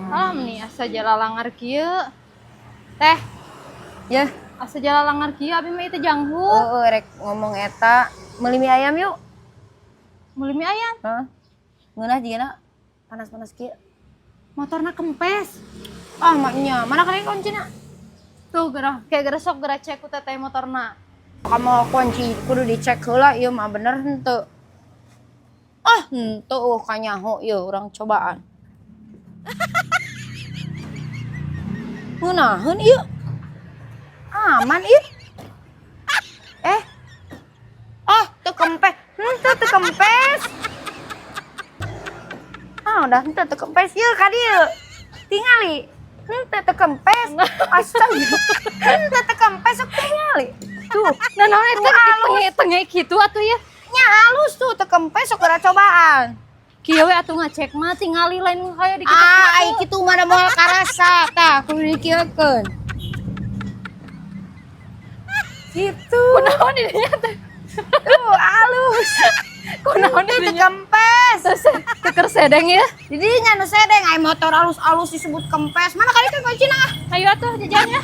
Alah meni asa jalalangar kieu. Teh, Ya, asa jalalangar kieu abi mah itu janghu. oh, rek ngomong eta, meuli mie ayam yuk. Meuli mie ayam, Hah? Ngeunah jigana panas-panas kieu. Motorna kempes. Ah, maknya, mana kali kuncina? Tuh gerah, kayak geura sok geura cek ku teteh motorna. Kamu kunci kudu dicek heula ieu mah bener henteu. Ah, henteu oh kanyaho ieu urang cobaan. Ngeunaheun ieu. Aman ieu. Eh. Ah, teu kempes. Henteu teu kempes. Ah, udah henteu teu kempes ieu ka dieu. Tingali. Henteu teu kempes. Astaga. Henteu teu kempes sok tingali. Tuh, Nah, naon eta Tuh, halus. ditenge-tenge kitu atuh ya. Nya halus tuh teu kempes sok geura cobaan. Kieu we atuh ngacek mah tingali lain kaya di Ah, ai kitu mah da moal karasa tah kudu dikieukeun. Gitu. Kunaon di dinya teh? Tuh, halus. Kunaon di Teu dinya? kempes. Terus tuker sedeng ya. Jadi nya nu sedeng ai motor alus-alus disebut kempes. Mana kali kan kuncina ah. Ayo atuh jajan ya.